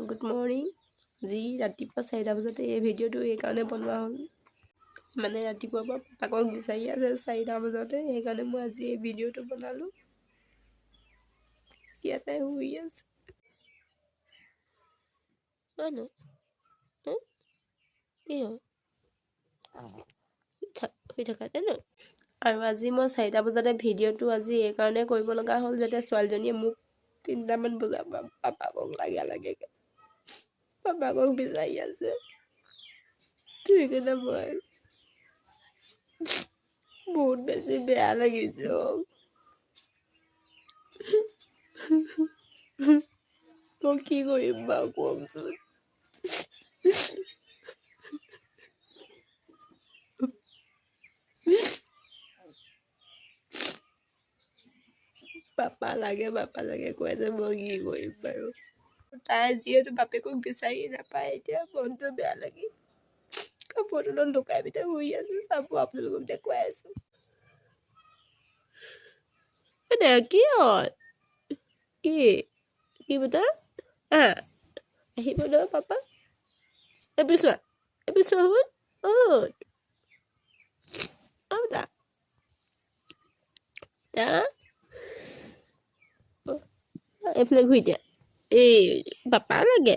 Good morning. যি ৰাতিপুৱা 4টা বজাতে এই ভিডিঅ'টো এইকাৰণে বনোৱা হ'ল, মানে ৰাতিপুৱাৰ পৰা পাপাকক বিচাৰি আছে 4টা বজাতে, সেইকাৰণে মই আজি এই ভিডিঅ'টো বনালোঁ। ইয়াতে শুই আছে। কি শুই থাকা ন। আৰু আজি মই 4টা বজাতে ভিডিঅ'টো আজি এইকাৰণে কৰিব লগা হ'ল যাতে ছোৱালীজনীয়ে মোক 3টামান বজাৰ পৰা পাপাকক লাগে লাগে পাপাকক বিচাৰি আছে। সেইকাৰণে মই বহুত বেছি বেয়া লাগিছে। মই কি কৰিম বাৰু কওকচোন? পাপা লাগে পাপা লাগে কৈ আছে, মই কি কৰিম বাৰু? তাই যিহেতু বাপেকক বিচাৰি নাপায়, এতিয়া মনটো বেয়া লাগি কাপোৰ তলত লুকাই পিনে শুই আছে। চাব, আপোনালোকক দেখুৱাই আছো। কি হ'ল? কি কি বেটা আহিব নহয় পাপা? এইপিনে চোৱা, এইপিনে চোৱা, শুন অ বেটা এইফালে ঘূৰি দিয়া। এই পাপা লাগে,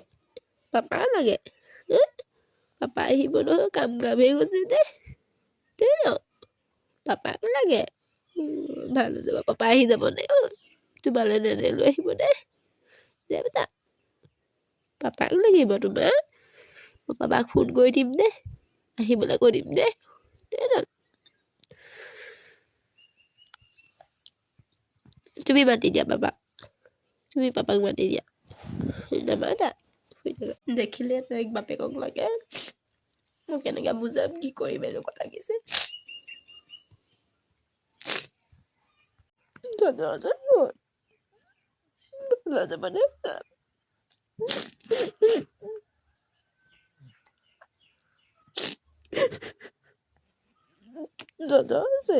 পাপা লাগে, পাপা আহিব নহয়, কাম কামহে গৈছে দে দেই। পাপাক লাগে, ভাল হৈ যাব, পাপা আহি যাব দে। অ তোমালৈ নেনে লৈ আহিব দে দে বেটা, পাপাক লাগিব তোমাৰ। মই পাপাক ফোন কৰি দিম দে, আহিবলৈ কৈ দিম দে দে। তুমি মাতি দিয়া পাপাক, তুমি পাপাক মাতি দিয়া। নামাতা, শুই থাকা। দেখিলে তাইক বাপেকক লাগে। মই কেনেকৈ বুজাম, কি কৰিম, এনেকুৱা লাগিছে। আছে।